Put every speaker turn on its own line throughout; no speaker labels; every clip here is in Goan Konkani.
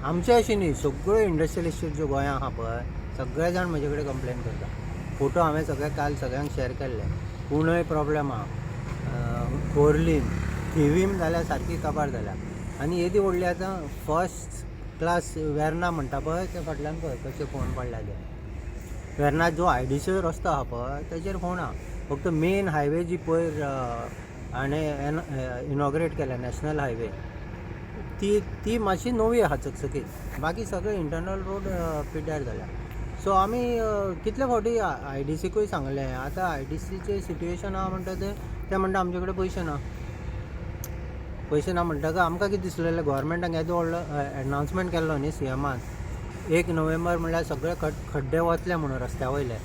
आमचे अशें न्ही, सगळ्यो इंडस्ट्रियल इस्टेट ज्यो गोंयांत आहा पळय, सगळे जाण म्हजे कडेन कंप्लेन करता. फोटो हांवें सगळे काल सगळ्यांक शेअर केल्ले. कुंडय प्रॉब्लेम आहा, खोर्लीम, थिवीम जाल्यार सारकी काबार जाल्या. आनी येदी व्हडली आतां फर्स्ट क्लास वेर्ना म्हणटा पळय, ते फाटल्यान पळय कशे फोंड पडल्या ते. वेर्ना जो आयडीसीचो रस्तो आहा पळय, तेजेर फोंड आहा. फक्त मेन हायवे जी पयर हाणें इनॉग्रेट केल्या, नॅशनल हायवे, ती ती मातशी नवी आहा, चकचकीत. बाकी सगळे इंटरनल रोड पिड्ड्यार जाल्या. सो आमी कितले फावटी आयडीसीकूय सांगलें. आतां आयडीसीचें सिट्युएशन आहा म्हणटा तें, ते म्हणटा आमचे कडेन पयशे ना. पयशे ना म्हणटकच आमकां कितें दिसलेलें, गोवोरमेंटान येदो व्हडलो एनावन्समेंट केल्लो न्ही सीएमान, 1 नोव्हेंबर म्हणल्यार सगळे खड्डे वतले म्हणून रस्त्या वयले,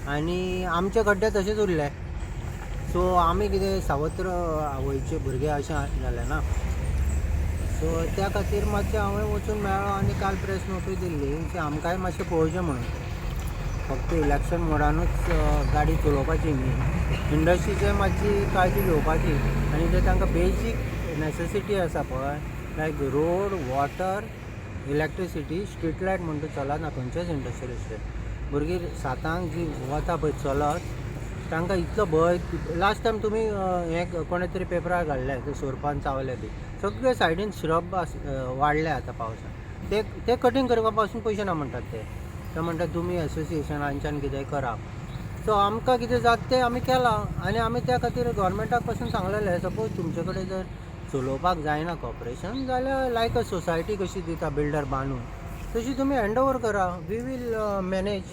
आनी आमचे खड्डे तशेच उरले. सो आमी कितें सावत्र आवयचे भुरगे अशें जालें ना. सो त्या खातीर मातशें हांवें वचून मेळ्ळो आनी काल प्रेस नोटूय दिल्ली की आमकांय मातशें पळोवचें म्हणून. फक्त इलेक्शन मोडानूच गाडी चलोवपाची न्ही, इंडस्ट्रीचे मातशी काळजी घेवपाची. आनी जे तांकां बेजीक नॅसेसिटी आसा पळय, like road, water, electricity, street light म्हणटा चलना खंयचेच इंडस्ट्रियल इस्टेट. भुरगीं 7 जी वता पळय चलत, तांकां इतलो भंय. लास्ट टायम तुमी हें कोणें तरी पेपरार घाडलें, ते सोरपान चावले बी. सगळे सायडीन श्रब वाडले आतां पावसान. ते ते कटींग करपा पासून पयशे ना म्हणटात ते. ते म्हणटात तुमी एसोसिएशनाच्यान कितेंय करा. सो आमकां कितें जाता तें आमी केलां आनी आमी त्या खातीर गोवोरमेंटाक पासून सांगलेलें, सपोज तुमचे कडेन जर चलोवपाक जायना कॉर्पोरेशन जाल्यार, लायक अ सोसायटी कशी दिता बिल्डर बांदून, तशी तुमी हँड ओवर करा, we will manage.